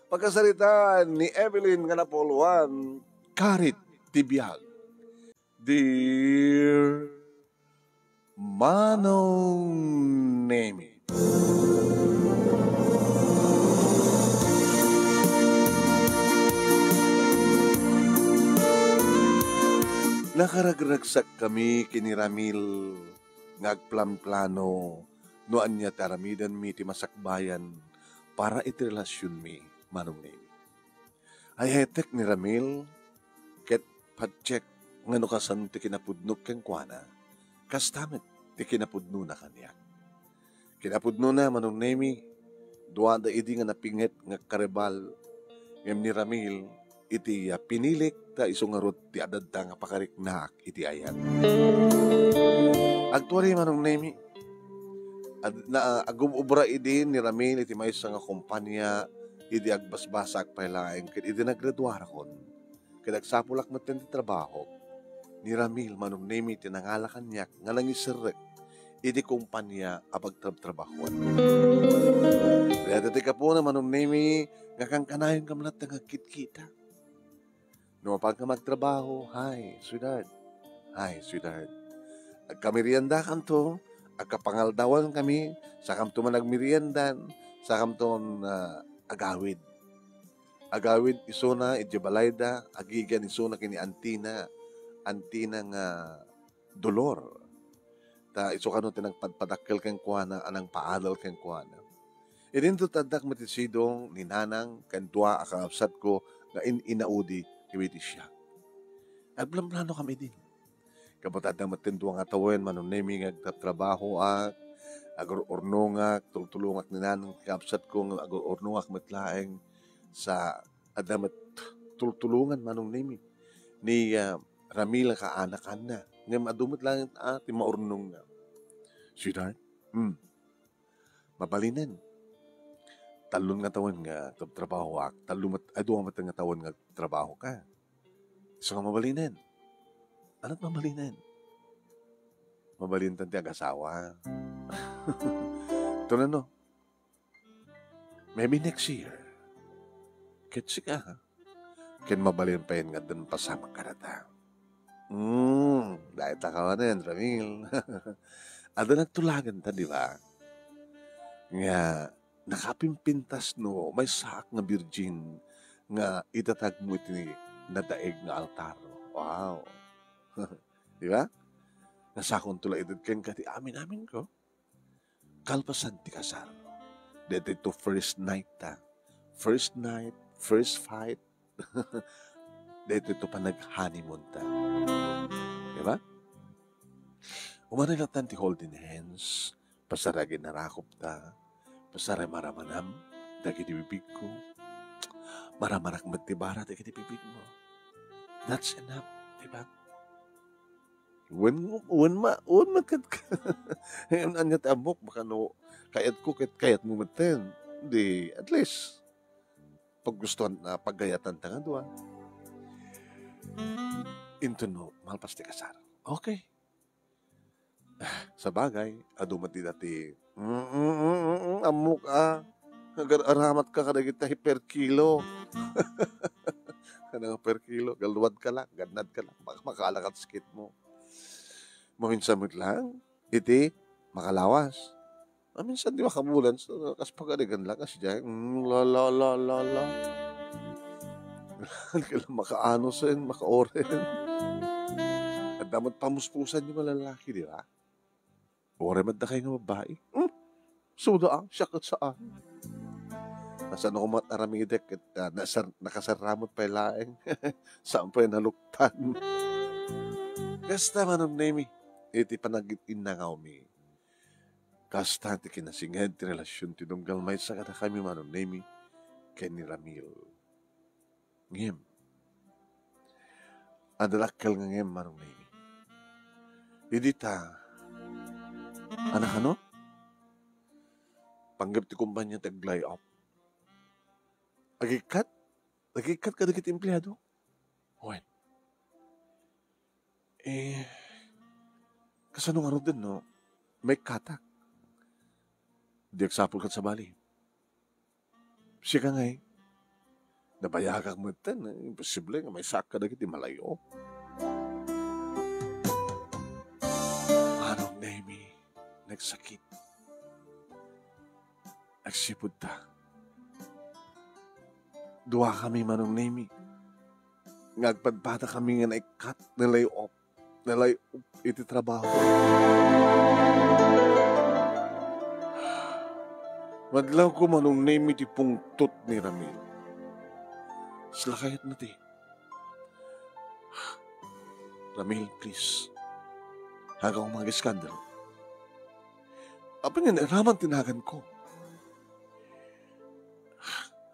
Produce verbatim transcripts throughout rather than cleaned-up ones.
Pakasaritaan ni Evelyn nga napuloan, karit ti biag. Dear Manong Nemi. Nakaragragsak kami ken ni Ramil nga agplanplano no ania ti aramidenmi ti masakbayan para iti relasionmi, Manong Nemi. Ay-etek ni Ramil ket patiek nga no kasano ti kinapudnok kenkuana, kasta met ti kinapudnona kaniak. Kinapudnona, Manong Nemi, duada idi nga napinget nga karibal, ngem ni Ramil iti, ah, pinilik ta isu ngarud ti adda nga pakariknaak iti ayat. Agtuari, Manong Nemi, ad-, na, agub-ubra idi ni Ramil iti maysa nga kompania idi agbasbasaak pay laeng ket idi naggraduarakon. Ket agsapulak metten ti trabaho. Ni Ramil, Manong Nemi, ti nangala kaniak nga nangiserrek iti kompania a pagtrabtrabahoan. Dayta ti gapuna, Manong Nemi, nga kankanayonka met latta nga agkitkita. No mapanka magtrabaho, "Hi, sweetheart. Hi, sweetheart." Agkameriendakanto, agkapangaldawankami, sakamto man agmeriendan, sakamton, ah, agawid. Agawid isuna idiay balayda, agigian isuna ken ni antina, antina nga Dolor. Ta isu kano ti nagpadpadakkel kenkuana a nangpaadal kenkuana. Idinto ti addak met ti sidong ni Nanang ken dua a kakabsatko nga in-inaudi iti siak. Agplanplano kami idi. Kabutadda met ti dua nga tawen, Manong Nemi, nga agtatrabahoak, agur-urnongak, tultulongak ni Nanang ti kakabsatko nga agur-urnongak met laeng sa adda met tultulongan, Manong Nemi, ni, ah, Ramil a kaanakanna. Ngem adu met laeng, ah, ti maurnongna. Sweetheart, hmm, mabalinen. Tallo nga tawen nga agtrabahoak, tallo met, ay, dua met nga tawen nga agtrabahoka. Isu nga mabalinen. Ania ti mabalinen? Mabalintan ti agasawa. Ito na, no? Maybe next year. Ket sika, ha? Ken mabalin pay nga addan pasamak kadata. Hmm, dayta kawanen, Ramil. Adda nagtulaganta, di ba? Nga nakapimpintas no maysaak nga birjin nga itatagmo iti nadaeg nga altar. Wow. Di ba? Nasakonto la ited kenka ti amin-aminko. Kalpasan ti kasar. Daytoy to first night ta. First night, first fight. Daytoy to panag-honeymoon ta. Di ba? Umanoy latan ti holding hands, pasar a ginarakop ta, pasar a maramanam dagiti bibigko, maramarak met ti bara dagiti bibigmo. That's enough, di ba? Wen, wen ma, wen met ket, ania ti ammok, baka no, kayatko ket kayatmo metten. Di, at least, paggustuhan, ah, paggayatan ta nga dua. Inton no, malpas ti kasar. Okay. Ah, sabagay, adu met dita ti, mm, mm, mm, mm, ammok, ah. Agar-aramat ka kadagiti per kilo. Kada per kilo, galwad ka lang, gannad ka lang, mak-, makalakat sakit mo. Maminsan met lang, iti makalawas. Maminsan di makabulan, so, kas pagarigan lang, kas diay, mm, la, la, la, la, la. Kailan makaano sen, makaoren. Adda met pamuspusan yung malalaki, di ba? Oray met dakay nga babai. Hmm? Suda, ah, siya ket saan. Kasano ko met aramidek ket, ah, nasar-, nakasarramot pay laeng. Saan pay naluktan. Kasta, Manong Nemi, iti panagit-innangawmi. Kasta ti kinasinged ti relasyon ti tunggal maysa kadakami, Manong Nemi, ken ni Ramil. Ngem, adda dakkel nga ngem, Manong Nemi. Idi ta, anak, ano? Panggep ti kumpanya ti ag-lay off. Agikkat? Agikkat kadagiti empleado? Wen. Eh, kasano ngaruden no maikkatak? Di agsapul ket sabali. Sika ngay, Nabayagak metten, eh, imposible nga maysaak kadagiti malay-op. Manong Nemi, nagsakit. Agsipud ta. Duakami, Manong Nemi, nga agpadpadakami nga naikkat, nalay-op, nalay-op iti trabaho. Madlawko, Manong Nemi, ti pungtot ni Ramil. Sila kayatna ti, Ramil, please. Haga ko mag-iskandalo. Apay nga nairaman ti naganko?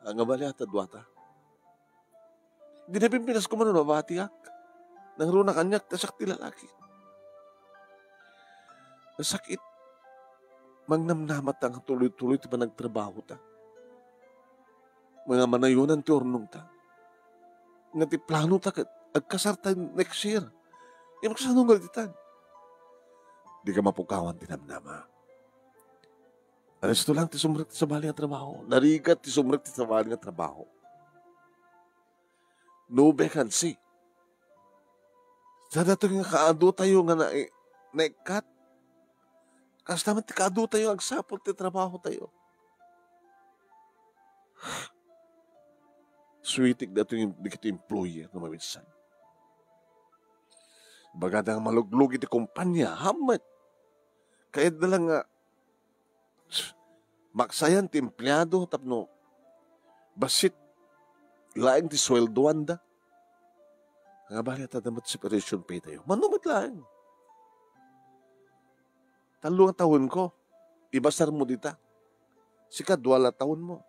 Ania bali a ta duata? Di na Pilipinas ko man mabatiak. Nangruna kaniak, ta siak ti lalaki. Nasakit. Mangnamnama ta nga tuloy-tuloy ti panagtrabaho ta. Nga manayonan ti urnong ta. Nga ti plano ta ket agkasar ta next year. Ngem kasano nga ditan? Di ka mapukawan ti namnama. Alas to lang ti sumrek ti sabali nga trabaho. Narigat ti sumrek ti sabali nga trabaho. No vacancy. Sa datoy nga kaadu tayo nga na-, naikkat, kasta man ti kaadu tayo agsapul ti trabaho tayo. Suitik datoy dagiti employer nga maminsan. Bagada nga maluglugi ti kumpanya, hammet. Kayatda lang nga maksayan ti empleado tapno bassit laeng ti sueldoanda. Nga bali, adda met separation pay tayo. Mano met laeng? Tallo nga tawenko. Ibasarmo dita. Sika, dua la tawenmo.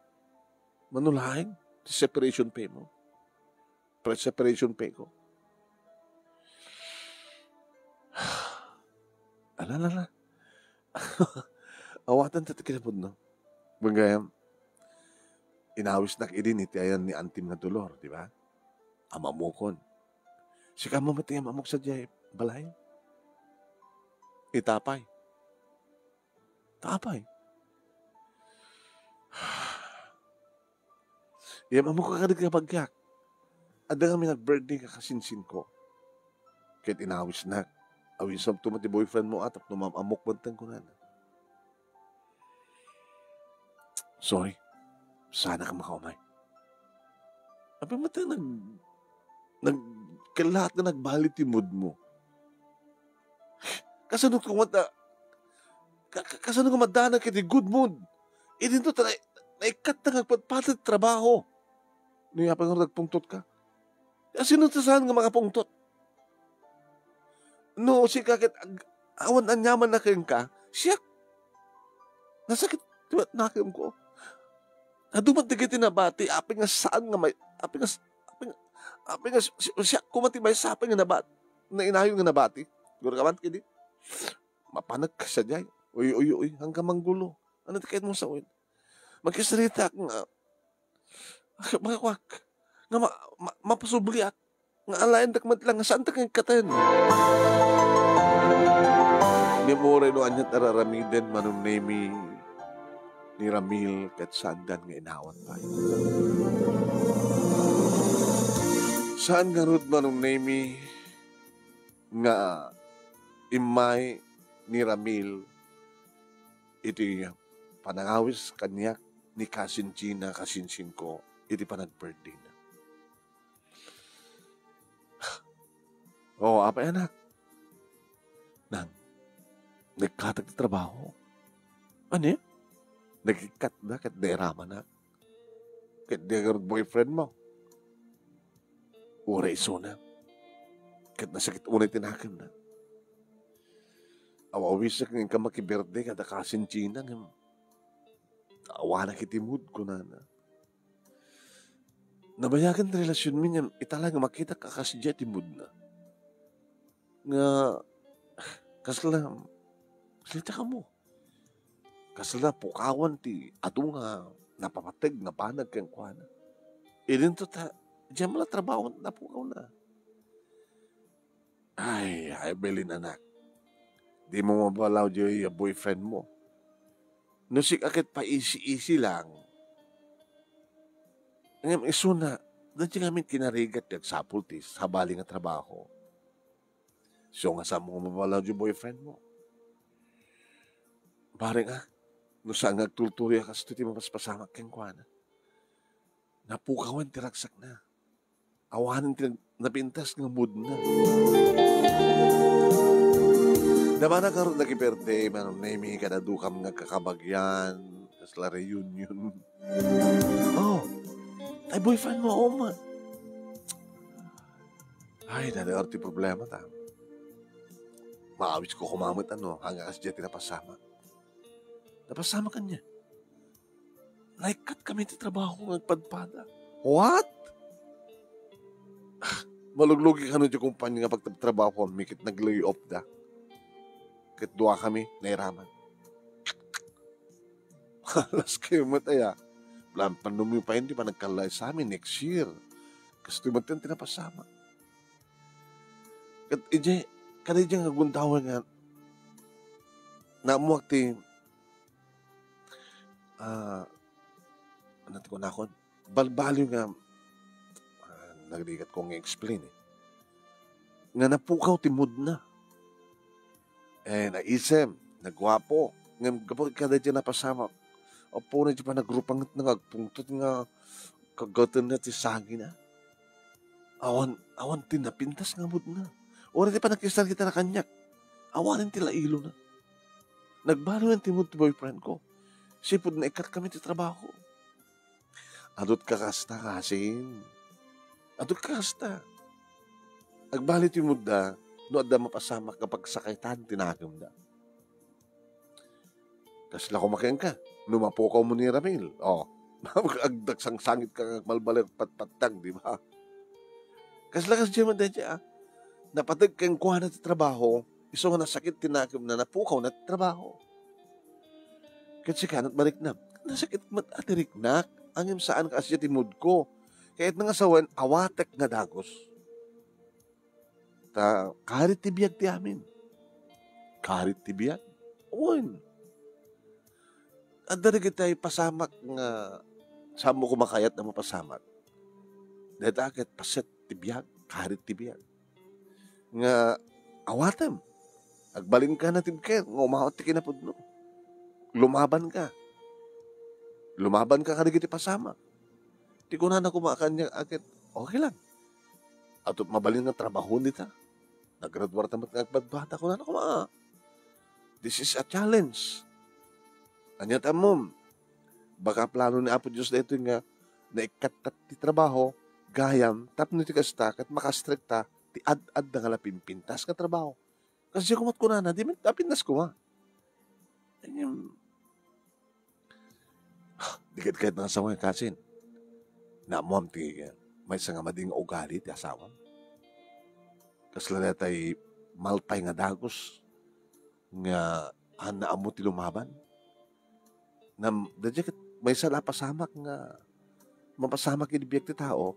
Mano laeng ti separation pay mo? Pre-separation pay ko. Ala, ala, ala. Awaten ta ti kinapudno. Gayam, inawisnak idi iti ayan ni antim nga dolor, di ba? Amamukon. Sika met ti amamok sadiay balay? Itapay. Tapay. Ngem ammok a kadagiti kabagiak. Adda ngamin nag-birthday kakasinsinko. Ket inawisnak. Awisem to met ti boyfriend mo, a, tapno maam-ammok met, kunana. Sorry. Saanak a makaumay. Apay met nag-, nag-, kellaat nga nagbali ti mood mo. Kasano koma ta, ka-, ka-, kasano nga maddanak iti good mood? Idinto ta na-, naikkat ta nga agpadpadi ti trabaho. No apay nga nagpungtot ka? Asino ti saan nga makapungtot? No sika ket ag-, awan aniaman na kenka, siak. Nasakit ti nakemko. Adu met dagiti nabati, apay nga saan nga may, apay nga s-, apay nga, apay nga si-, si-, siak koma ti maysa, apay nga nabat-, nainayon nga nabati. Gura ka man, kidi? Mapanek ka sadiay. Uy, uy, uy, hanggang manggulo. Ano ti kayat mong sawen? Makisarita nga, makuak, nga ma-, ma-, mapasubliak, nga alaendak met lang, nga saandak nga ikkaten. Ngem uray no aniat a raramiden, Manong Nemi, ni Ramil ket saandan nga inawat pay. Saan ngarud, Manong Nemi, nga immay ni Ramil iti panangawis kaniak ni Cousin Gina, kasinsinko, iti panag-birthday na. Oo, apay, anak. Nang, nagkatak ti trabaho. Ania? Nagikkat na ket nairamanak. Ket di ngarud boyfriend mo. Uray isuna. Ket nasakit unay ti nakemna. Aw-awisek nga inka makibirthday kada Cousin Gina ngem awanak iti mood, kunana. Nabayagen ti relasionmi ngem ita la nga makitak a kasdiay ti moodna. Nga, kasla, kasla ti kamo. Kasla pukawan ti adu nga napapateg nga banag kenkuana. Idinto ta, diay la trabaho napukawna. Ay, ay, Evelyn, anak. Di mo mabalaw diay a boyfriend mo. No sika ket paisi-isi lang. Ngem isuna, Daytoy ngamin kinarigat ti agsapul ti sabali nga trabaho. Siak nga saan nga mabalaw ti boyfriend mo. Bareng a, no saan nga agtultuloy a kastoy ti mapaspasamak kenkuana. Napukawan ti ragsakna. Awanen ti napintas nga moodna. Damana ngarud dagiti birthday, Manong Nemy, kada dukam nga agkakabagian, kasla reunion. Oh, ay boyfriend mo, Oma. Ay, dadaor ti problema ta. Maawisko koma met, ano, ania kasdiay ti napasamak. Napasamak kaniak. Naikkat kami ti trabaho nga agpadpada. What? Ah, maluglugi kano ti kumpanya nga pagtrabahoanmi ket nag-lay off da. Ket dua kami nairaman. Alas kayo met aya. Plan-, plano mi pay ti panagkalla-, exam next year. Kastoy met ti napasamak. Ket idiay, kada idiay nga gundaway nga naammoak ti, ah, ano ti kunakon? Balbaliw nga, ah, nagrigat ko nga explain eh. Nga napukaw ti moodna. Eh, naisem, naguapo. Ngem gapu kadaydiay napasamak. Apo na di pa nagrupanget na nga agpungtot nga kagatenna ti sangina. Awan, awan ti napintas nga moodna. Uray ti panagkistaen kita na kaniak. Awanen ti lailona. Nagbaliwen ti mood ti boyfriend ko. Sipud naikkat kami ti trabaho. Adut ka kasta, kasin. Adut ka kasta. Agbaliw ti moodda, no adda mapasamak nga pagsakaytan ti nakemda. Kasla koma kenka, no mapukaw mo ni Ramil. Oh. Agdagsangsangit ka nga agmalbaliw agpatpattag, di ba? Kasla kasdiay met daydiay, ah. Napateg kenkuana ti trabaho, isu nga nasakit ti nakemna, napukawna ti trabaho. Ket sika, ano ti mariknam? Nasakit met a ti riknak, ngem saan kasdiay ti mood ko. Kayatna nga sawen, awatek nga dagus. Ta, karit ti biag ti amin. Karit ti biag? Wen. Adda dagiti pasamak nga, saan mo koma kayat a mapasamak? Dayta ket paset ti biag, karit ti biag. Nga awatem. Agbalinka na ti biag nga umawat ti kinapudno. Lumabanka. Lumabanka kadagiti pasamak. Ti kunana koma a kaniak a ket, okay lang. Adda mabalin nga trabaho dita. Nagraduarta met nga agpadpada. Kunana koma, ah, this is a challenge. Ania ti ammom? Baka plano ni Apo Dios daytoy nga naikkatta ti trabaho, gayam, tapno ti kasta, ket makastrikta ti ad-adda nga napimpintas nga trabaho. Kasdiay koma ti kunana, di met napintas koma. Ngem, di ket kayat nga asawa, kasin. Naammoam ti maysa nga madi nga ugali ti asawam. Kasla daytay malpay nga dagus nga, ah, naammo ti lumaban. Nam-, daydiay ket maysa la a pasamak nga mapasamak iti biag ti tao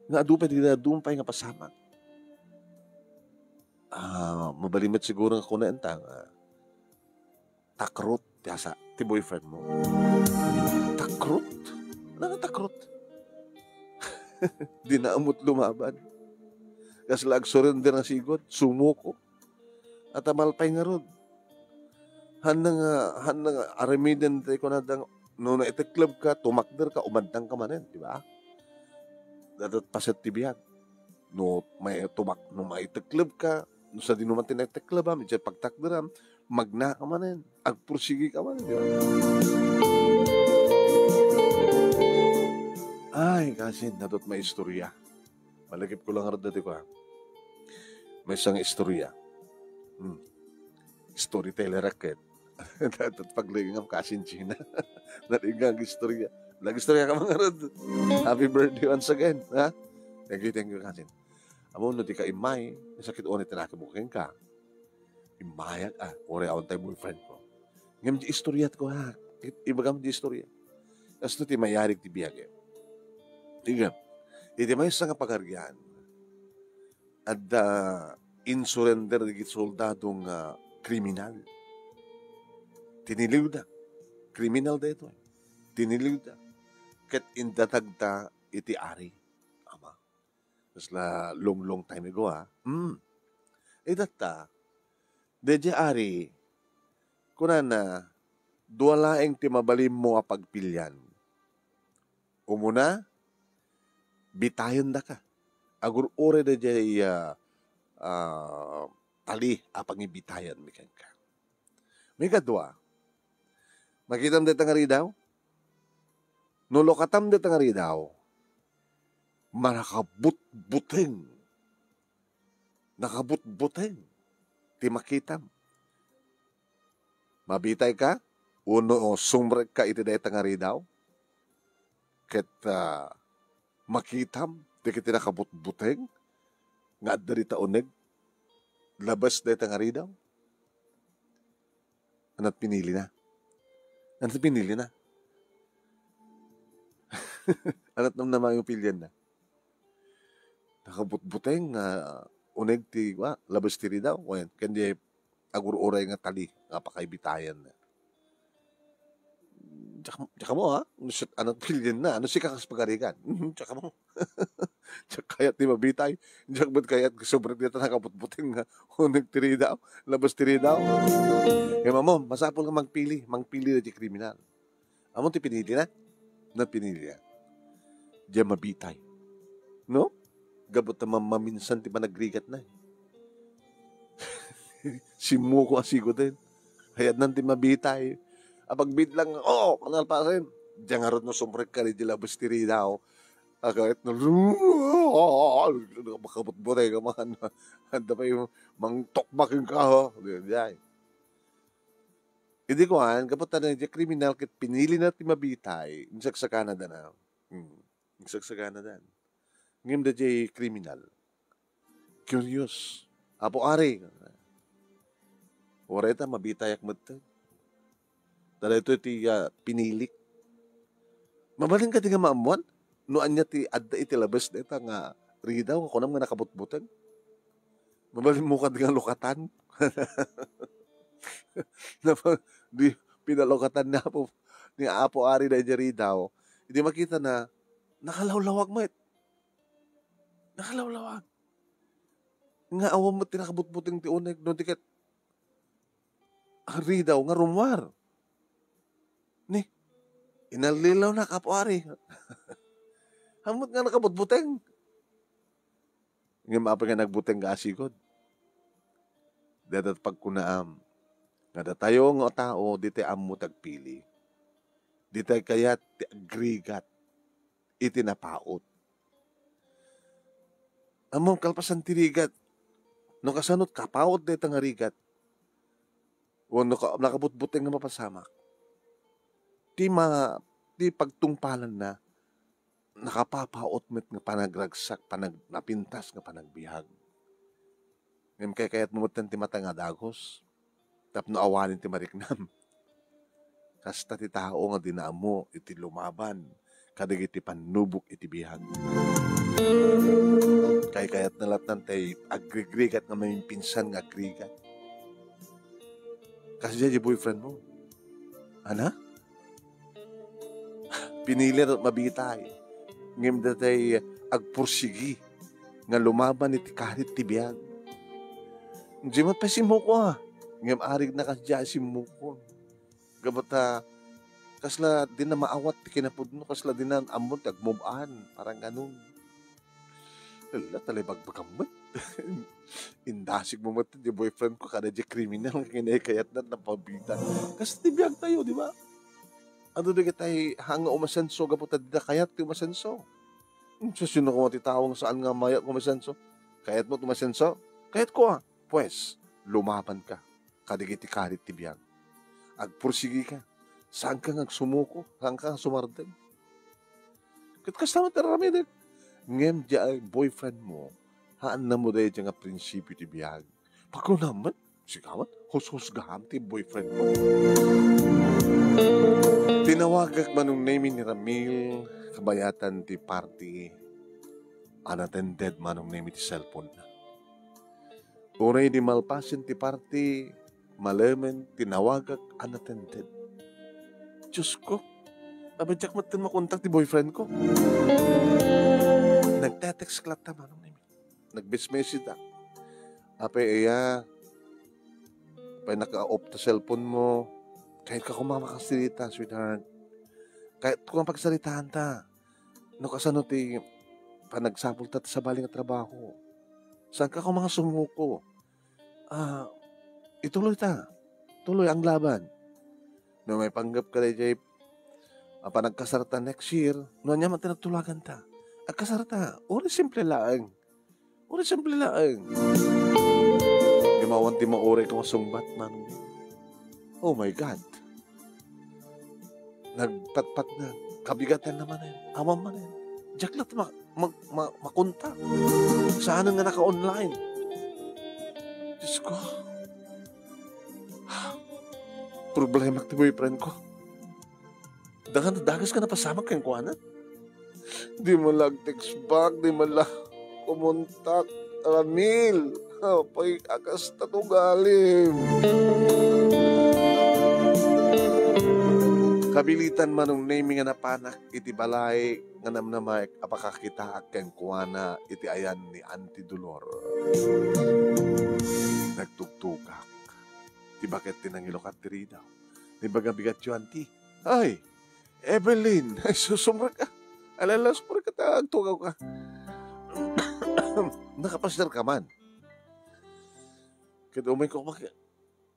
nga adu pay, dagiti adu pay nga pasamak. Ah, mabalin met siguro nga kunaenta nga takrot ti asa-, ti boyfriend mo. Takrot? Ano nga takrot? Di na amot lumaban. Kasla agsurrender nga sigud, sumuko. At malpay ngarud. Hanna nga, hanna nga, aramiden ti kunada nga, no naitekleb ka, tumakder ka, umantang ka manen, di ba? Dadat paset ti biag. No may tumak-, no maitekleb ka, no sadino man ti naiteklebam, idiay pagtakderam, magna ka manen, agpursigi ka manen, di ba? Ay, kasin, dadat may istorya. Malagip ko lang ngarud dati ko, ha. Maysa nga istorya. Hmm. Storyteller ak ket. Dapat paglingam kasin Gina. Nalingam istorya. Nag-istorya ka man ngarud. Happy birthday once again, ha? Thank you, thank you, kasin. Ammom no di ka immay, sakit unay ti nakibukeng ka. Immayak, ah, uray awan tay boyfriend ko. Ngem di istorya ti ko, ha? It-, ibagam di istorya. Kasto ti mayarig ti biag, eh. Tingnan, iti maysa nga pagarian, adda insurrender dagiti soldado nga kriminal. Tiniliwda. Kriminal daytoy. Tiniliwda. Ket indatagda iti ari. Ama, Kasla long, long time ago, ah. Hmm. Itatta, daydiay ari, kunana, dua laeng ti mabalinmo a pagpilian. Umuna, bitayendaka. Agur-uray daydiay, ah, ah, tali a pangibitayanmi kenka. Maikadua, makitam dayta nga ridaw? No lukatam dayta nga ridaw, manakabutbuteng. Nakabutbuteng ti makitam. Mabitayka? Wenno sumrekka iti dayta nga ridaw? Ket, ah, makitam dagiti nakabutbuteng nga adda dita uneg labas dayta nga ridaw? Ania't pinilina? Ania't pinilina? Ania't namnama nga pilianna? Nakabutbuteng nga uneg ti, wa, labas ti ridaw. Wen, ken di agur-uray nga tali nga pakaibitayan. Diak, diak mo, ha? Ano siya, anong pilin na? Ano si kakas pagarigan? Diak mo. Diak kayat ti mabitay. Diak ba't kayat subret dita nakabutbuteng nga uneg ti ridaw? Labas ti ridaw? Kaya mo, masapul nga mangpili. Mangpili na di kriminal. Amo ti pinili na? Na pinili na. Diak mabitay. No? Gapu ta mam-, maminsan ti panagrigat na. Simmuko a sigoten. Kayatnan ti mabitay. Apag bit lang, "Oh, kanalpasen." Diyan nga ron no sumrek ka di labas ti ridaw. Agayat na, makabutbutay ka man. Anda pa yung mangtokbakin ka, ha? Diyan. Idi kuan, gapu ta na diay kriminal ket pinili na ti mabitay, insagsagana da na. Hmm. Insagsagana da. Ngem da diay kriminal. Curious. "Apo Ari, waray ta mabitayak metten. Ta daytoy ti, ah, pinilik." Mabalin kadi nga maammuan no ania ti adda iti labas dayta nga ridaw nga kunam nga nakabutbuteng? Mabalinmo kadi nga lukatan? Napa-, di, pinalukatan ni Apo, ni Apo Ari daydiay ridaw. Idi makita na, nakalawlawag met. Nakalawlawag. Nga awan met ti nakabutbuteng ti uneg, no di ket ridaw nga rummuar. Ni, inallilawnak, Apo Ari. Ammot nga nakabutbuteng. Ngem apay nga nagbuteng nga asigud? Dayta pagkunaam nga datayo nga tao, ditay ammo ti agpili. Ditay kayat ti agrigat iti napaut. Ammom, kalpasan ti rigat, no kasano ti kapaut dayta nga rigat, wenno ka-, nakabutbuteng nga mapasamak, ti ma-, ti pagtungpalanna, nakapapaut met nga panagragsak, panag-, napintas nga panagbiag. Ngem kaykayatmo metten ti mata nga dagus tapno awanen ti mariknam. Kasta ti tao nga dina ammo iti lumaban kadagiti pannubok iti biag. Kaykayatna latta ti agrigrigat nga maminpinsan nga agrigat. Kasdiay di boyfriend mo. Ana? Pinili met mabitay. Ngem datay agpursigi nga lumaban iti karit ti biag. Di met pay simmuko, ah. Ngem arigna kasdiay simmuko. Gapu ta, kasla dina maawat ti kinapudno, kasla dina ammo ti agmub-an, parang ganun. Ala, talay bagbagam met. Indasig mo met ti boyfriend ko, kada di kriminal, nga kinakayat na, napabita. Kasi ti biag tayo, di ba? Ano di kita hanga umasenso, gapu ta di na kayat ti umasenso. Hmm, sa sino ko ti tao nga saan nga maya umasenso? Kayat mo umasenso? Kayat ko, ah. Pues, lumaban ka. Kadagiti karit ti biag. Agpursigi ka. Saan ka nga agsumuko? Saan ka nga sumardeng? Ket kasta met ti aramidek. Ngem diay boyfriend mo, haanna mo daydiay nga prinsipio ti biag. Pagkunam met, sika met, hushusgaham ti boyfriend mo. Tinawagak Manong Nemy ni Ramil, kabayatan ti party, unattended Manong Nemy ti cellphone na. Uray di malpasen ti party, malemen, tinawagak unattended. Diyos ko, abay diak met makontak ti boyfriend ko. Nagte- Text ka latta, Manong Nemi. Nag-message da. Apay, iya. Apay, naka-off ta cellphone mo. Kayat ka koma makasalita, sweetheart. Kayat ko nga pagsalitaan ta. No kasano ti panagsapul ta sabali nga trabaho. Saan ka koma nga sumuko? Ah, ituloy ta. Tuloy ang laban. No maipanggep ka dayjay a panagkasarta next year, no ania man ti nagtulagan ta. Agkasar ta, uri simple laeng. Uri simple laeng. Di mawan ti mauray ko nga sungbat, Manong. Oh my God. Nagpatpat na. Kabigatan na manen. Awan manen. Diak latta ma-, ma-, ma-, makontak. Saanen nga naka-online. Diyos ko. Problema ti boyfriend ko. Dagan, dagas ka napasamak kenkuana? Di man la ag-text back, di man la kumontak, Ramil. Apay, a kasta ti ugalim. Kabilitan, Manong Nemi, nga napanak iti balay nga namnamaek a pakakitaak kenkuana iti ayan ni Auntie Dolor. Nagtugtugak. Ti baket ti nangilukat ti ridaw. Naibaga bigatyo, Auntie. Ay, Evelyn, ay, susumrek ka. Alalas, purek ka ta agtugaw ka. Nakapasder ka man. Ket umay ko mak-,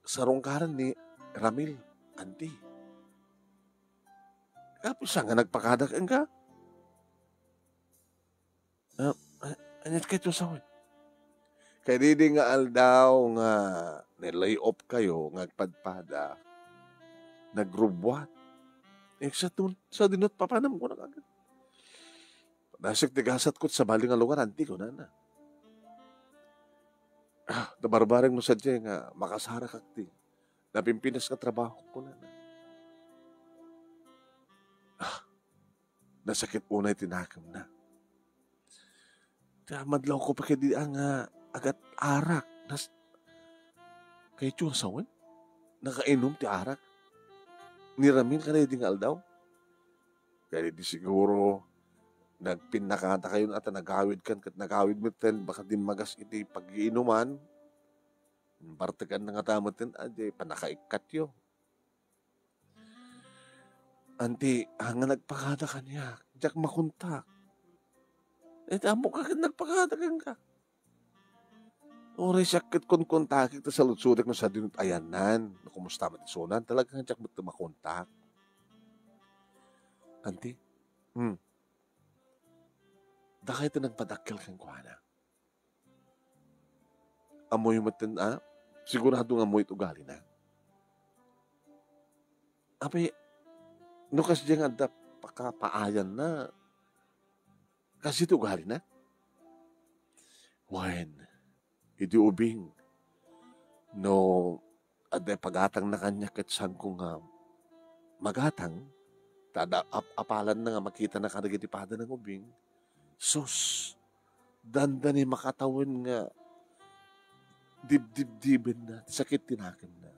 sarungkaran ni Ramil, Auntie. Kapusa nga nagpakada kenka? Ah, ah, aniat kayto sawen? Kadidi nga aldaw nga ni-lay off kayo nga agpadpada, nagrubbuat. Eh, sa tun-, sa dinut papanam ko na kagad. Nasik ti gasat ko sabali nga lugar, Auntie, kunana. Ah, nabarbareng no sadja nga makasarak ak ti napimpinas nga trabaho, kunana. Ah, nasakit unay ti nakemna. Ta madlawko pa kadi nga agat-arak. Nas-, kayto sawen? Nakainom ti arak ni Ramil kadaydi nga aldaw? Kadaydi siguro, nagpinnakatakayon a ta nagawidkan ket nagawid metten, baka dimmagas iti pag-iinuman. Bartekan na ngata metten, a, di, pannakaikkatyo. Auntie, haan nga nagpakada kaniak, diak makontak. Eh, ti ammok a ket nagpakada kenka. Uray siak ket konkontakek ta saludsodek no sadino ti ayanna, no kumusta met isuna, talaga nga diak met makontak. Auntie? Hmm. Dakay ti nagpadakkel kenkuana. Ammoyo metten, a? Sigurado nga ammoyo ti ugalina. Apay, no kasdiay nga adda pakapaayanna, kasdiay ti ugalina? Wen, idi ubing, no adda pagatangna kaniak ket saanko nga magatang, ta adda ap-, apalanna nga makitana kadagiti pada nga ubing, sus, dandani makatawen nga dibdibdibenna ti sakit ti nakemna.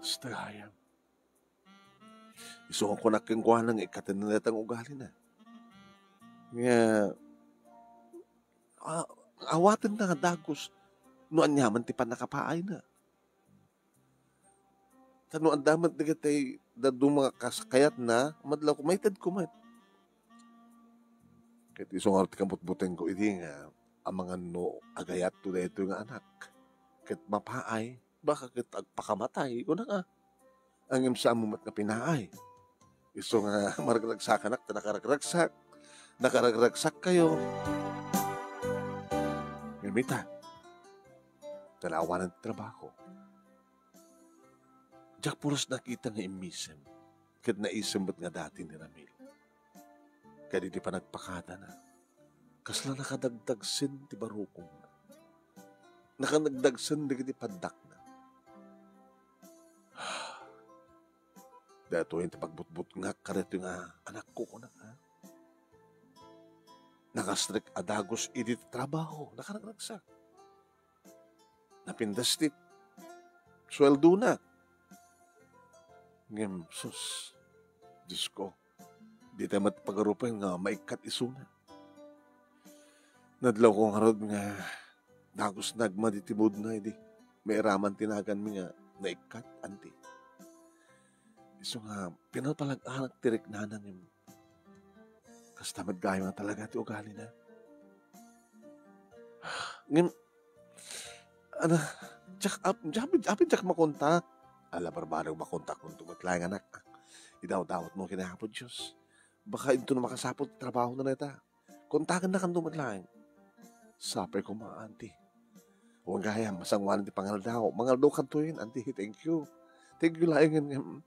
Sus, gayam. Isu nga kunak kenkuana nga ikkatenna dayta nga ugalina. Nga, a-, awatenna nga dagus no aniaman ti pannakapaayna. Ta no adda met dagiti dadduma nga kas-, kayatna, madlawko, maitedko met. Ket isu nga ti kabutbutengko idi nga amangan no agayatto daytoy nga anak. Ket mapaay, baka ket agpakamatay, kunana. Ngem saan mo met nga pinaay. Isu nga maragragsakanak ta nakaragragsak. Nakaragragsakkayo. Ngem ita, ta naawanan ti trabaho. Diak puros nakita nga immisem, ket naisem met nga dati ni Ramil. Kadidi panagpakadana, kasla nakadagdagsen ti barukongna. Nakadagdagsen dagiti paddakna. Daytoy ti pagbutbutngak kadaytoy nga anakko, kunak, ha? Nakastrek a dagus idi ti trabaho, nakaragragsak. Napintas ti sueldona. Ngem, sus, Diosko, Dita met pagarupen nga maikkat isuna. Nadlawko ngarud nga dagus nagmadi ti moodna idi mairaman ti naganmi nga naikkat, anti. Isu nga, pinalpalag-anak ti riknana ngem kasta met gayam nga talaga ti ugalina. Ngem, ana, diak, ap-, diak, apay diak makontak. Ala, barbareng makontakmonto met laeng, anak. Idawdawatmo ken Apo Dios. Baka intono makasapul ti trabahona dayta. Kontakennakanto met laeng. Sapay koma, anti. Wen gayam, masangoanan ti pangaldaw. Mangaldaw kantoyen, anti. Thank you. Thank you laeng, ngem,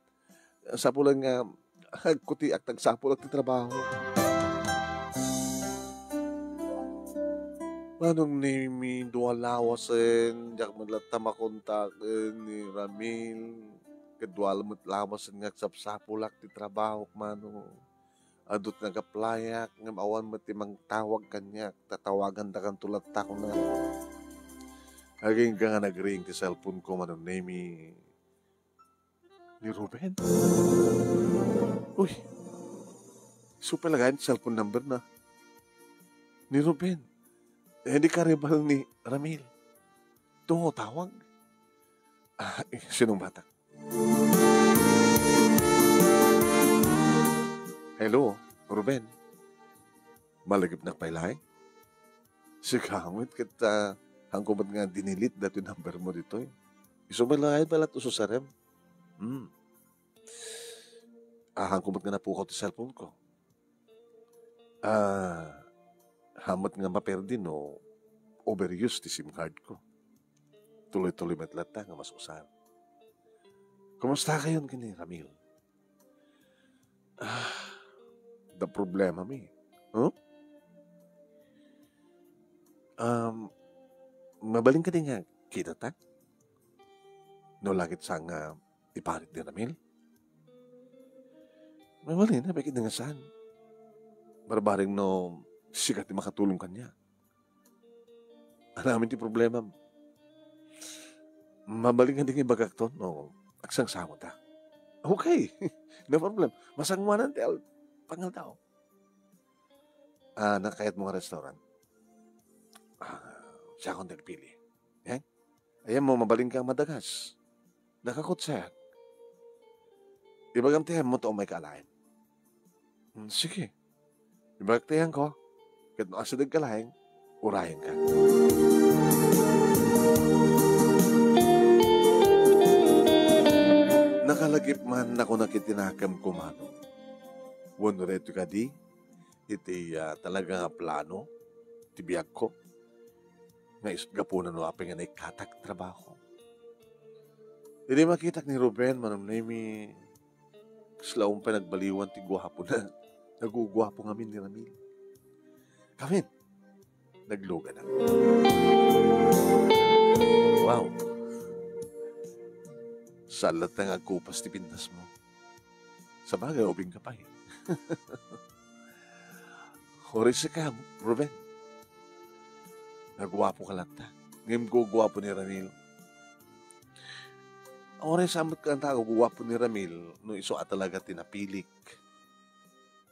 sapulan nga agkutiak, agsapulak ti trabaho. Manong Nemi, dua lawasen, diak met latta makontaken ni Ramil. Ket dua met lawasen nga agsapsapulak ti trabahok, Manong. Adu ti nag-applyak, ngem awan met ti mangtawag kaniak. Tatawagandakanto latta, kuna. Agingga nga nagring ti cellphone ko, Manong Nemi. Ni Ruben? Uy, isu pay la gayam ti cellphone number na. Ni Ruben. Eh, di karibal ni Ramil. Tungo tawag. Ah, eh, sinong bata? Hello, Ruben. Malagipnak pay laeng? Sika met ket, ah, haanko met nga dinelete datoy number mo ditoy. Isu met laeng pay la ti ususarem. Hmm. Ah, haanko met nga napukaw ti cellphone ko. Ah, haan met nga maperdi no overuse ti SIM card ko. Tuloy-tuloy met latta nga mas usar. Kumusta kayon ken ni Ramil? Ah, da problema mi. Huh? Um, mabalin kadi nga kitatak? No la ket saan nga iparit ni Ramil? Mabalin, apay ket nga saan? Barbareng no sika ti makatulong kaniak. Ania ngamin ti problemam? Mabalin nga di nga ibagakto no agsangsamota. Okay. No problem. Masangoanan ti al-, pangaldaw. Ah, nakayatmo nga restaurant? Ah, siakon ti agpili. Eh? Ayanmo, mabalinka a madagas. Nakakutsayak. Ibagam ti ayanmo ta umayka alaen. Hmm, sige. Ibagak ti ayanko. Ket no asidegka laeng, urayenka. Nakalagip man, nakuna ket ti nakemko, Manong. Wenno daytoy kadi iti, ah, talaga nga plano ti biagko, nga isu't gapuna no apay nga naikkatak ti trabaho. Idi makitak ni Ruben, Manong Nemi, kasla pay nagbaliwan ti guapona. Naguguapo ngamin ni Ramil. Kamin, nagluganak. Wow! Saan latta nga agkupas ti pintasmo. Sabagay, ubingka pay. Uray sika, Ruben. Naguapoka latta. Ngem guguapo ni Ramil. Uray saan met kanta guguapo ni Ramil no isu a talaga ti napilik.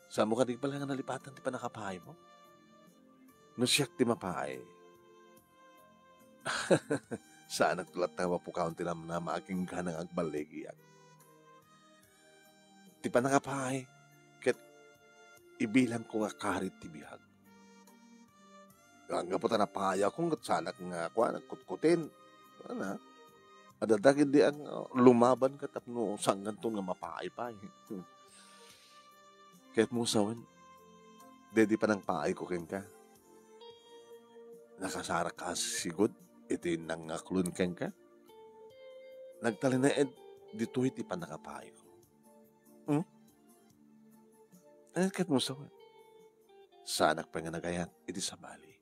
Saanmo kadi pay la nga nalipatan ti pannakapaaymo? No siak ti mapaay, saanak latta nga mapukawan ti namnama agingga nga agballigiak. Ti pannakapaay ket ibilangko nga karit ti biag. Ngem gapu ta napaayakon ket saanak nga kuan, kutkuten. Kuana, adda dagiti ang lumaban ket tapno sangganton nga mapaay pay. Ket mo sawen, daydi panangpaayko kenka. Nakasarak ka a sigud iti nangaklon kenka. Nagtalinaed ditoy ti pannakapaayko. Hmm? Eh, ket mo sawen, saanak pay nga nagayat iti sabali.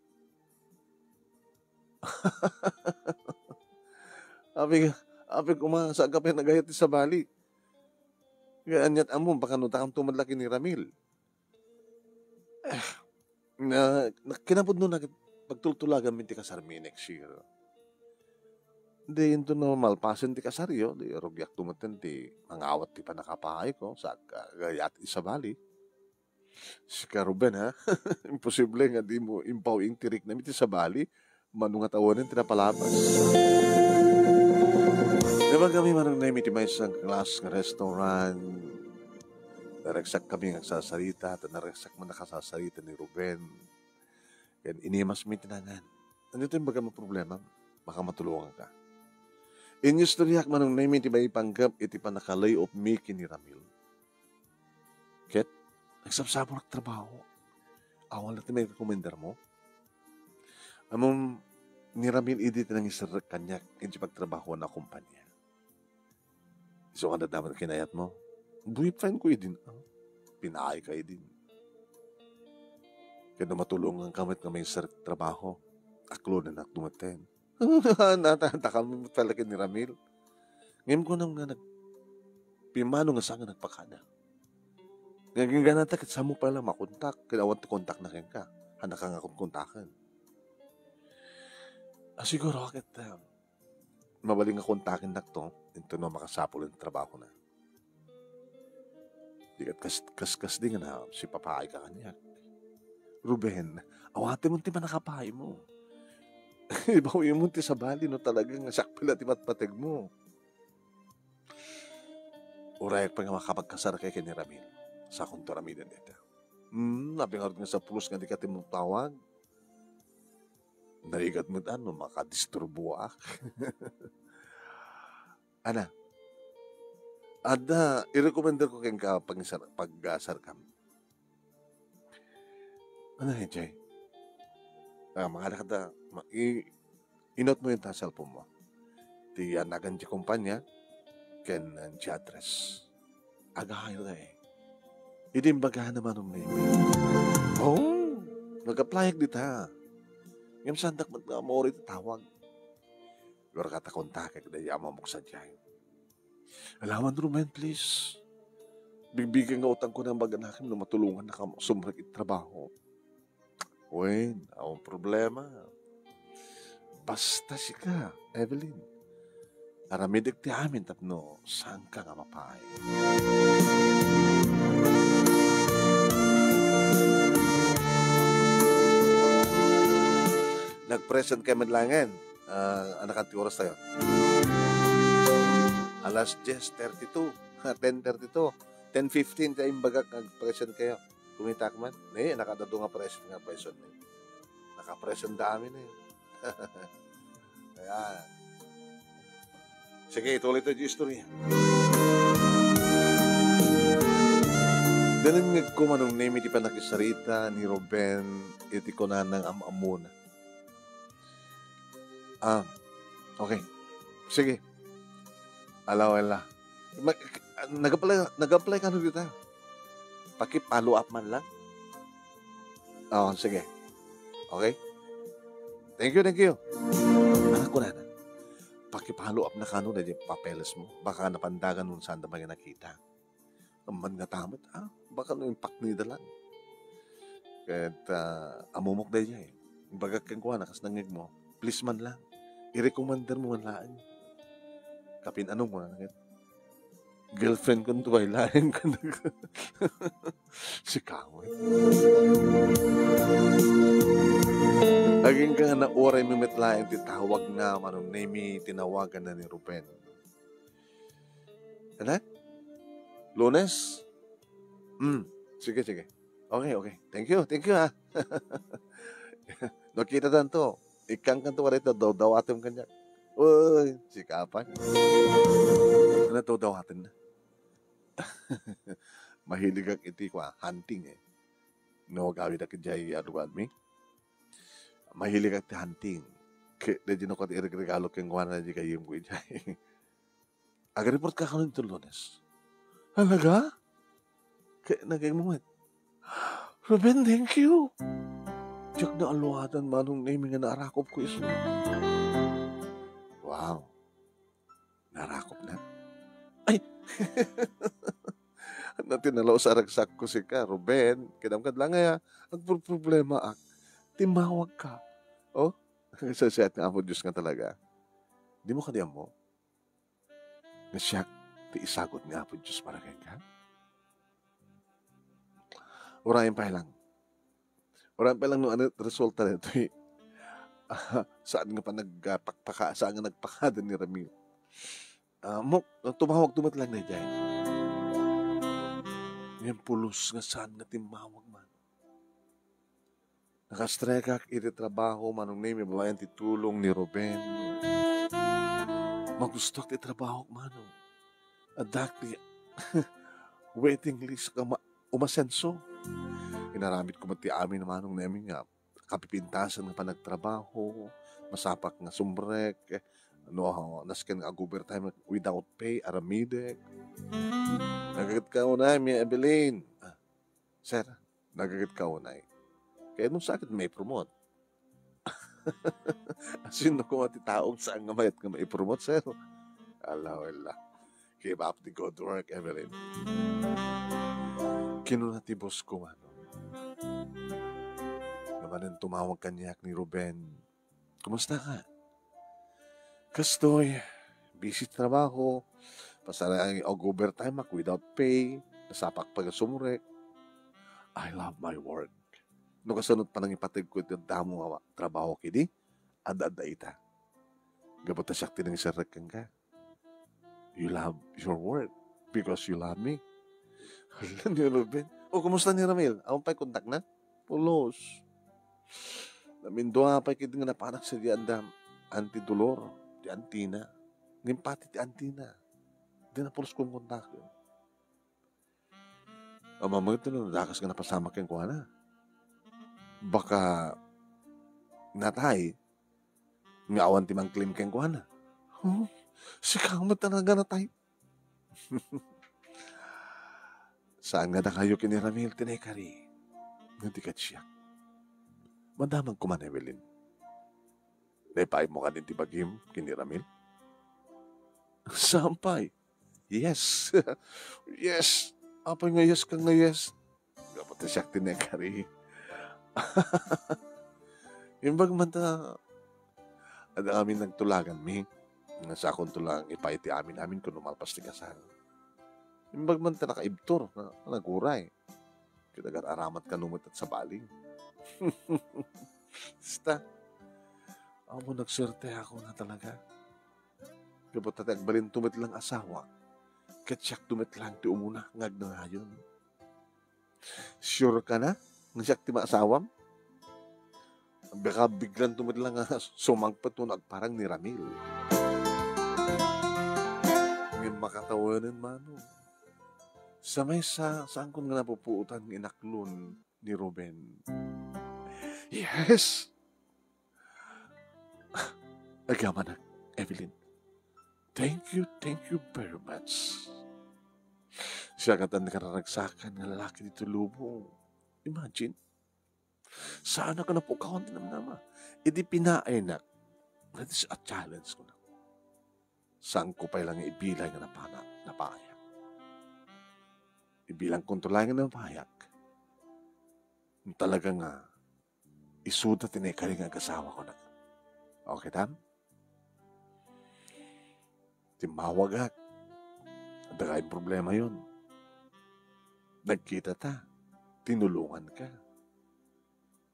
Apay, apay koma, saanka pay nagayat ti sabali. Nga ania't ammom, baka no takamto met la ken ni Ramil. Eh, na, na, kinapudno na ket pagtultulaganmi ti kasarmi next year. Di intono malpasen ti kasaryo, di rugiakto metten ti mangawat ti pannakapaayko, sa-, gayat ti sabali. Sika, Ruben, ha? Imposible nga dimo impaw-in ti riknam iti sabali. Mano nga tawanen ti napalabas. Naimbag kami manong Nemi ti maysa a class nga restaurant. Naragsak kami nga agsasarita, ta naragsak man a kasasarita ni Ruben. Ken inimas mi ti nangan. Ania ti imbagam a problema? Baka matulonganka. Inistoryak manong Nemi ti maipanggep iti pannaka-lay off mi ken ni Ramil. Ket, nagsapsapulak trabaho. Awan la ti mairekomendarmo? Ammom, ni Ramil idi ti nangiserrek kaniak iti pagtrabahoan a kumpanya. Isu nga dadamag kinayatmo? Boyfriend ko idin, ah. Pinaayka idin. Ket no matulonganka met nga maiserrek trabaho, aklonanak dumaten. Nata-, takam met pala ken ni Ramil. Ngem kunam nga nag-, pimmano nga saan nga nagpakada. Ngem ken ganata ket saanmo pala makontak, ket awan ti kontakna kenka. Haanka nga konkontaken. Ah, siguro ket, ah, mabalin nga kontakennakto, inton no makasapul ti trabahona. Di ket kas-, kas-, kasdi nga nasipapaayka kaniak. Ruben, awatem ti pannakapaaymo. Ibawimon ti sabali no talaga nga siak pay la ti matpategmo. Urayek pay nga makapagkasarka ken ni Ramil. Saankonto aramiden dayta. Hmm, apay ngarud nga sappulos nga dika ti matawag? Narigat met, ano, makadisturboak. Ana, adda, irekomendarko kenka pag-, pag-asarkam. Ano, Jay? Ah, mangada ka da, ma-, i-, inot mo yung ta cellphone mo. Ti anagan ti kumpanya, ken, uh, ti address. Agahayo da eh. Idi imbagana manong Nemi. Oh, nag-apply ak dita. Ngem saandak met nga ammo iti tawag. Luar kata kontakek daydi a mamuksa diay. Alaman, Ruben, please. Bigbigay nga utang ko ng baganakem no matulungan na ka sumrek iti trabaho. Wen, awan problema. Basta sika, Evelyn. Aramidek ti amin tapno saanka nga mapaay. Nag-present kayo met laengen. Ah, anakan ti oras tayo? Alas diez thirty-two. Ten thirty-two. Ten fifteen ti imbagak, nag-present kayo. Kumitak man. Ne, nakadadu nga present nga present ne. Naka-present da amin eh. Ayan. Sige, ituloy tayo di istorya. Dinengngeg ko manong Nemi ti pannakisarita ni Ruben iti kunanang am-ammona. Ah, okay. Sige. Ala, wala. Ma-, nag-apply, nag-apply kano dita? Paki-follow up man lang. Oh, sige. Okay? Thank you, thank you. Anak ko na, paki-follow up na kano na yung papeles mo. Baka napandagan mo saan na ba yung nakita. Amman nga tamet, ah, baka no impaknida lang. Ket, ah, amumok daydiay. Imbagak kenkuana, kas nangngegmo, please man lang. I-recommender mo man laeng. Kapin-ano mo na ket girlfriend ko nto ay laeng. Sika mo. Agingga nga nauray mi met laeng ti tawag na manong Nemi tinawagan na ni Ruben. Ano? Lunes? Hmm. Sige, sige. Okay, okay. Thank you, thank you, ha. Nakita tanto. Ikkan kanto ka rito, daw-dawatem kanya. Uy, sikapan. Ano to dawaten na? Mahilig ak iti kwa, hunting eh. No, gawid ak jay, ano, mi? Mahilig ak ti hunting. Kaya, di no, kati regalo keng kwa na di kayem ko ijay. Agreport ka kanon iti Lunes. Talaga? Kaya nagay mo met. Ruben, thank you. Diak naaluadan manong Nemi nga naarakop ko isu. Wow. Naarakop na? Ay! Natinalaw sa ragsak ko sika, Ruben. Kinam kad lang nga, agpro-, problema ak. Timawag ka. Oh? Sasayat nga Apo Diyos nga talaga. Di mo kadi ammo? Nga siak ti isagut ni Apo Dios para kenka? Urayen pay lang. Urayen pay lang no ania ti resulta daytoy. Saan nga panagpakpaka-, saan nga nagpakada ni Ramil. Ah, mo, tumawag met lang daydiay. Ngem pulos nga saan nga timmawag man. Nakastrikak iti trabaho, Manong Nemy, babaen ti tulong ni Ruben. Magustuak ti trabahok, Manong. Addak ti waiting list nga ma-, umasenso. Inaramid ko met ti amin, Manong Nemy, nga kapipintasan nga panagtrabaho, masapak nga sumrek, no, nasken nga ag-overtime without pay, aramidek. Nagaget ka unay, Miss Evelyn. Ah, sir, nagaget ka unay. Kayatmo sa akin, ma-promote. Asino koma ti tao nga saan nga mayat nga ma-promote, sir? Ala, wala. Keep up the good work, Evelyn. Kinuna ti boss ko, Manong. Ngem ania tumawag kaniak ni Ruben. Kumusta ka? Kastoy, busy trabaho. Pasar-, ag-overtime ak without pay. Nasapak pay nga sumrek. I love my work. No kasano ti panangipateg ko iti damo nga trabaho idi, adda-adda ita. Gapu ta siak ti nangiserrek kenka. You love your work because you love me. Hala ni Ruben. O, kumusta ni Ramil? Awan pay kontakna? Pulos. Namindua pay ketdi nga napanak sadi anda Auntie Dolor, ti antina. Ngem pati ti antina, dina pulos konkontaken. Ammom met no dakes nga napasamak kenkuana. Baka natay nga awan ti mangklem kenkuana. Huh? Sika met talaga natay. Saan nga dakayo ken ni Ramil ti naikari? Nga di ket siak. Madamagko man, Evelyn. Naipaaymo kadi ti bagim ken ni Ramil? Saan pay? Yes. Yes. Apay nga yes ka nga yes? Gapu ta siak ti naikari. Imbag man ta, adda amin nagtulaganmi. Nga sakonto lang ipaay ti amin-amin kuno malpas ti kasal. Imbag man ta nakaibtur, na-, naguray. Ket agar-aramat kano met iti sabali. Basta, amo, nagsuerteakon talaga. Gapu ta ti agbalinto met lang asawa, ket siakto met lang ti umuna nga agnanayon. Sure ka na nga siak ti maasawam? Baka biglanto met lang nga sumangpet wenno agparang ni Ramil. Ngem makatawanen, Manong. Sa maysa, saankon nga napupuotan nga inaklon ni Ruben. Yes! Agamanak, Evelyn. Thank you, thank you very much. Siak ket ti nakararagsakan nga lalaki ditoy lubong. Imagine, saanak a napukawan ti namnama. Idi pinaaynak, that is a challenge ko na. Saanko pay lang nga ibilay nga napana-, napaayak. Ibilangkonto lang nga napayak. Talaga nga, isuda ti naikari nga agasawa ko na. Okay, tam? Timmawagak. Adda kayat problema yon. Nagkita ta. Tinulungan ka.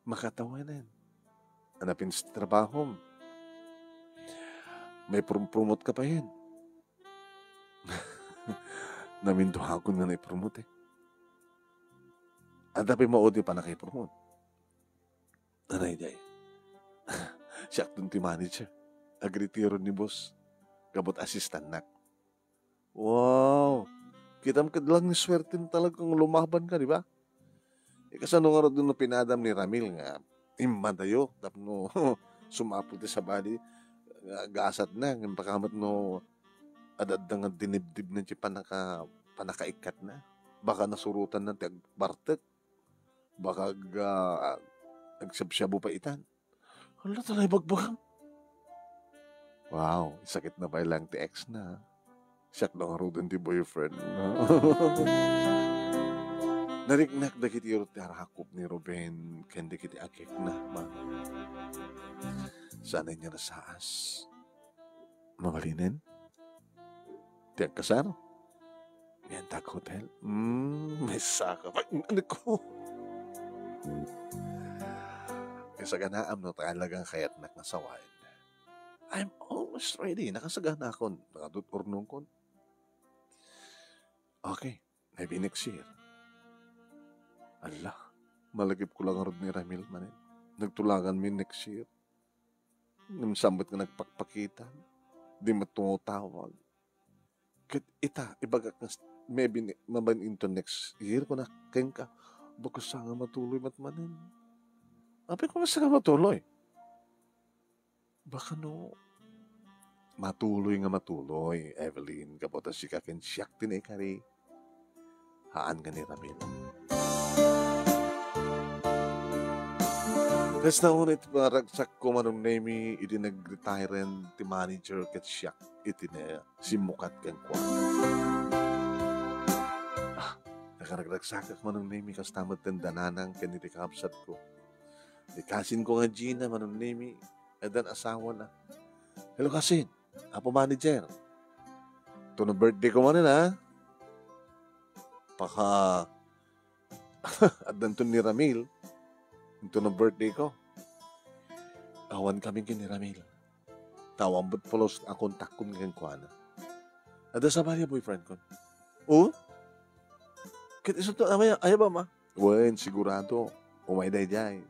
Makatawanen. Ania pay ti trabahom? Maiprom-promote ka pay? Naminduakon nga naipromote, eh. Adda pay maudi pannakaipromote. Anay, jay. Siakton ti manager. Agretiro ni boss. Gapu ta assistantnak. Wow! Kitam ket lang ni suertem talaga nga lumaban ka, di ba? Eh, kasano ngarud no pinadam ni Ramil nga immadayo tapno sumapul ti sabali nga gasatna, ngem baka met no ad-adda nga dinibdibna ti pannaka-, pannakaikkatna. Baka nasurotanna ti agbartek. Baka ag-, ah, agsabsabo pay itan. Hala, talaga ibagbagam. Wow, sakit na pay lang ti ex na. Siak na ngaruden ti boyfriend na. Nariknak dagiti rut ti arakop ni Ruben ken dagiti agekna, ma. Saan nga nasaas? Mabalinen? Ti agkasar? Mayat ta ag-hotel? Mm, maysa ka. Ay, ano ko? Kasaganaam no talagang kayatnak nga sawen. I'm almost ready. Nakasaganakon. Nakatuturnongkon. Okay. Maybe next year. Ala, malagipko la ngarud ni Ramil manen. Nagtulaganmi next year. Ngem saan met nga nagpakpakitam. Di met tumawtawag. Ket ita, ibagak nga s-, maybe ne-, maban into next year, kuna kenka, bakas sa nga matuloy met manen. Apay, kuna sa nga matuloy? Baka no, matuloy nga matuloy, Evelyn, gapu ta sika ken siak ti naikari. Haan nga ni Ramil. Kasta unay ti panagsakko, Manong Nemi, idi nag-retiren ti manager ket siak iti na-, simmukat kenkuana. Ah, nakaragragsakak, Manong Nemi, kasta met ken dananang ken iti kakabsatko. Ni cousin ko nga Gina, Manong Nemi, addan asawana. Hello, cousin. Apo manager. Ito no birthday ko manen, ha? Paka, addan to ni Ramil. Ito no birthday ko. Awan kami ken ni Ramil. Tawagan bet pulos a kontakko kenkuana. Adda sabali a boyfriend ko. Oh? Ket isu to, amaya, aya ba, ma? Wen, sigurado. Umay daydiay.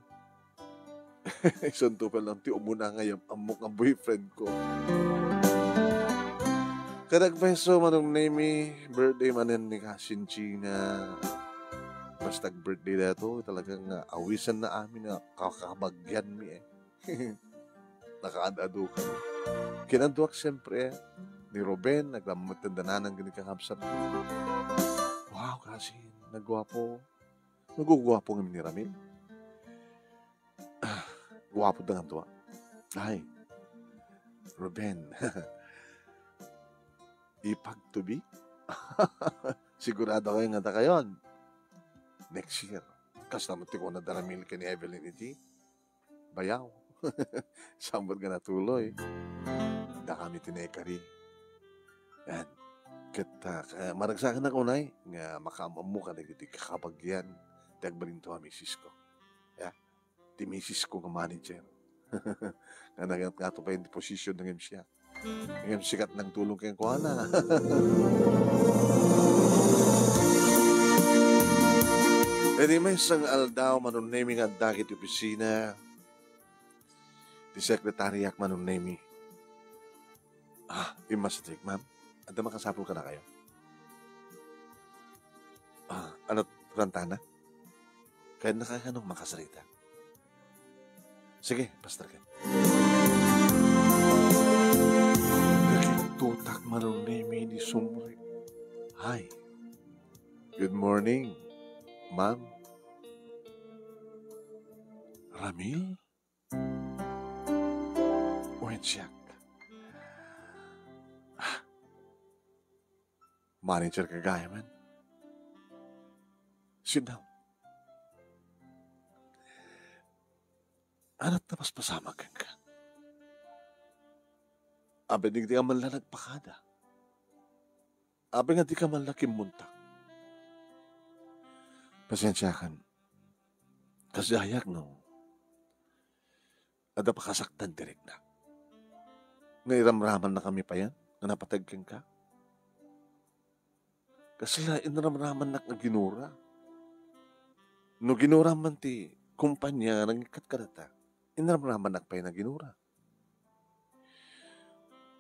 Isunto pa lang ti umuna nga yam-, ammok nga boyfriend ko. Kadagpayso, Manong Nemi, birthday manen ni Cousin Gina. Basta birthday na to, talagang, ah, awisan na amin nga kakabagyan mi, eh. Nakaad-adu kami. Kinadduak, siyempre, ni Ruben, naglammet ti dananang ken ni kakabsat. Wow, cousin, nagguapo. Naguguapo ngamin ni Ramil. Ah, guapo da nga dua. Ay, Ruben. Ipag to be? Sigurado kayo nga dakayon. Next year. Kas naman ti kuna da Ramil ken ni Evelyn iti bayaw. Saan met nga natuloy? Dakami ti naikari. Yan. Ket, ah, ka-, maragsakan ako, Nay, nga makaammo ka dagiti kakabagyan ti agbalinto a misis ko. Ya, ti misis ko nga manager. Nga naganat nga to pa yung position ng M C A. Ngem sikat nang tulong kenkuana. Idi maysa nga aldaw, Manong Nemi nga adda iti opisina, ti sekretariak, Manong Nemi. Ah, immasideg, ma'am. Adda makasapul kadakayo? Ah, ano, rantana? Kayatna kano makasarita? Sige, Pastor Ken. Nakitutak, Manong Nemi, ni sumre. Hi. Good morning, ma'am. Ramil? Wen siak. Ah. Manager ka gayam. Sit down. Ania ti napaspasamak kenka? Apay dika man la nagpakada? Apay nga dika man la kimmuntak? Pasensiakan. Kasdiayak no adda pakasaktan ti riknak. Nga iramramannakami payen nga napateg kenka. Kasla inramramannak nga ginura. No ginura man ti kumpanya nga nangikkat kadata, inramramannak pay nga ginura.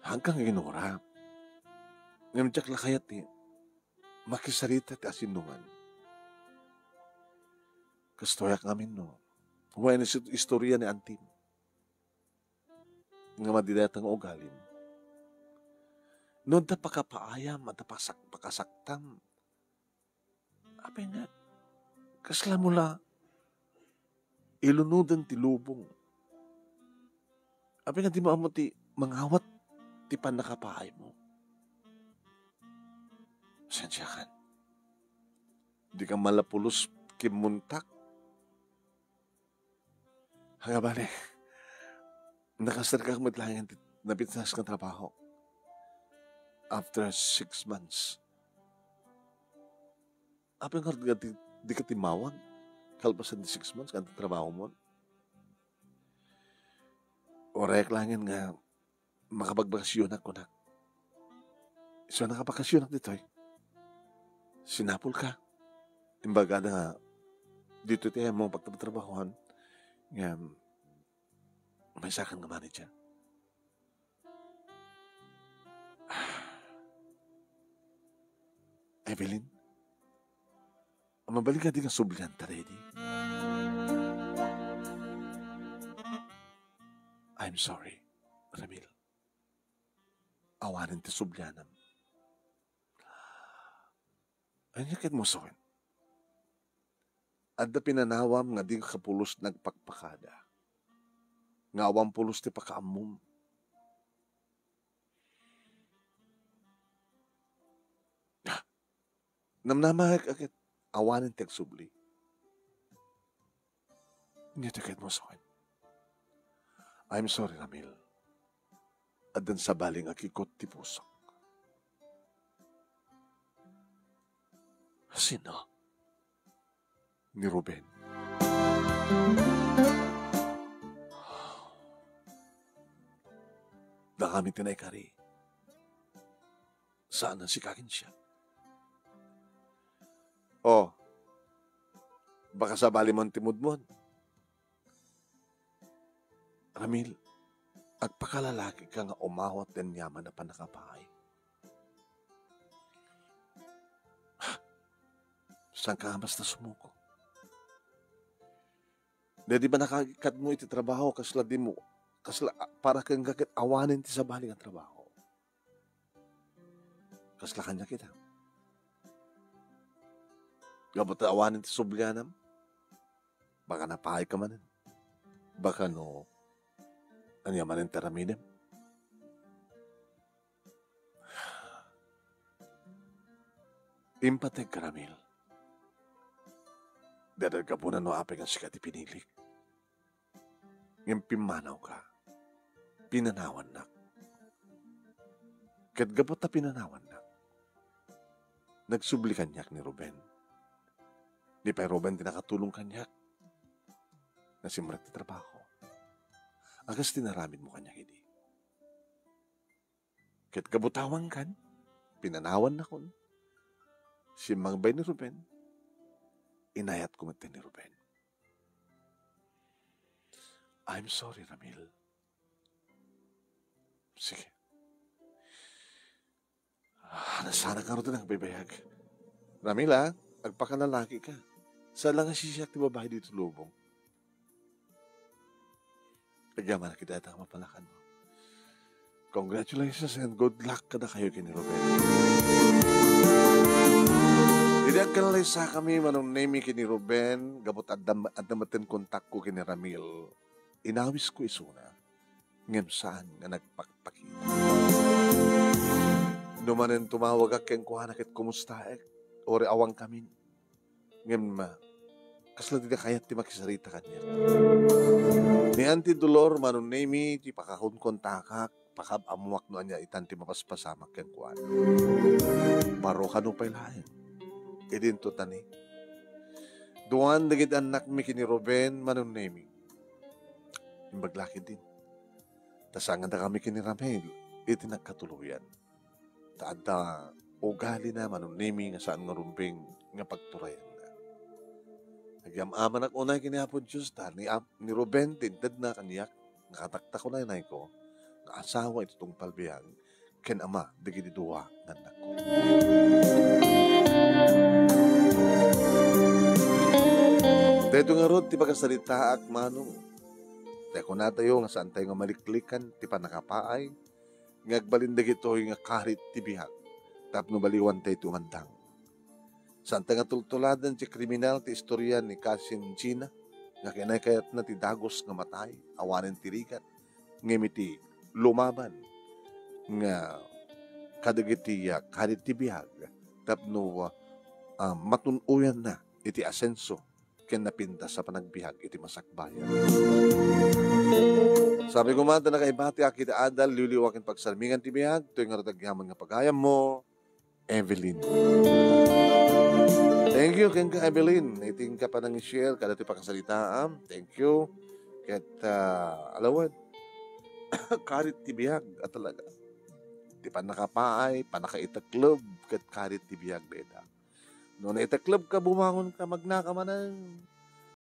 Hangkan nga ginura. Ngem diak la kayat ti makisarita ti asinnuman. Kastoyak ngamin no. Wen is-, istorya ni antim. Nga madi dayta nga ugalim. No adda pakapaayam, adda pasak-, pakasaktam. Apay nga, kasla mo la ilunoden ti lubong. Apay nga di mo ammo ti mangawat ti pannakapaay mo. Sensiakan. Di ka malapulos kimmuntak. Nga bale, nakaserkak met laeng ti napintas nga trabaho. After six months. Apay nga di, di ka timmawag? kalpasan ti six months nga adda trabahom? Uray laengen nga makabagbakasionak, kunak. Isu a nakabakasionak ditoy. Sinapulka. Imbagada nga ditoy ti ayanmo pagtratrabahoan, ngem maysakan nga manager. Evelyn, mabalin kadi nga sublianta daydi? I'm sorry, Ramil. Awanen ti sublianam. Ania ket musuken? Adda pinanawam nga di kapulos nagpakpakada, nga awan pulos ti pakaammom. Ah, namnamaek a ket awanen ti agsubli. Ania ti ket musuken? I'm sorry, Ramil. Addan sabali nga kikot ti pusok. Sino? Ni Ruben. Dakami ti naikari. Saan a sika ken siak? Oh, baka sabali man ti mudmod. Ramil, agpakalalakika nga umawat ti aniaman a pannakapaay. Saanka nga basta sumuko? Daydi pannakakadmo iti trabaho, kasla dimo, kasla, para kenka ket awanen ti sabali nga trabaho. Kasla kaniak ita. Gapu ta awanen ti sublianam, baka napaayka manen. Baka no, ania manen ti aramidem? Impategka, Ramil. Dayta gapuna no apay nga sika ti pinilik. Ngem pimmanawka. Pinanawannak. Ket gapu ta pinanawannak, nagsubli kaniak ni Ruben. Ni pay Ruben ti nakatulong kaniak nga simrek ti trabaho. A kas ti naramidmo kaniak idi. Ket gapu ta awankan, pinanawannakon. Simmangbay ni Ruben, inayatko met ni Ruben. I'm sorry, Ramil. Sige. Ah, nasanak ngarud ti nagbaybayag. Ramil, ah, agpakalalakika. Saan la nga sisiak ti babai ditoy lubong. Agyamanak iti dayta nga mapalakanmo. Congratulations and good luck kadakayo ken ni Ruben. Idi agkalaysakami, Manong Nemy, ken ni Ruben, gapu ta adda, adda metten kontakko ken ni Ramil, inawisko isuna. Ngem saan nga nagpakpakita. No manen tumawagak kenkuana ket kumustaek, uray awankamin. Ngem, ah, kasla dida kayat ti makisarita kaniak. Ni Auntie Dolor, Manong Nemy, ti pakakonkontakak, pakaab-ammoak no ania itan ti mapaspasamak kenkuana. Baro kano pay laeng. Idinto tani. Duan dagiti annakmi ken ni Ruben, Manong Nemy. Imbag la ketdin. Ta saan nga dakami ken ni Ramil iti nagkatuloyan. Ta adda ugalina, Manong Nemy, nga saan nga rumbeng nga pagturayanna. Agyam-amanak unay ken ni Apo Dios ta ni Ap-, ni Ruben ti intedna kaniak nga kataktakunaynayko nga asawa iti tungpal biag ken ama dagiti dua nga annakko. Daytoy ngarud ti pakasaritaak, Manong. Ta kunatayo nga saantayo nga maliklikan ti pannakapaay nga agbalin dagitoy nga karit ti biag tapno baliwantay ti umandang. Saanta nga tultuladen ti kriminal ti istorya ni Cousin Gina nga kinaykayatna ti dagus nga matay awanen ti rigat, ngem iti lumaban nga kadagiti, ah, karit ti biag tapno, ah, matun-oyanna iti asenso ken napintas a panagbiag iti masakbayan. Sabi koma ta nakaibatiak iti adal, liwliwa ken pagsarmingan ti biag, toy ngarud agyaman nga pagayammo, Evelyn. Thank you, kenka Evelyn. Iti inka panang-share, kada ti pakasalitaam. Thank you. Ket, ah, alawad, karit ti biag, a talaga. Ti pannakapaay, pannakaiteklob, ket karit ti biag, dayta. No naiteklobka, bumangonka, magnaka manen.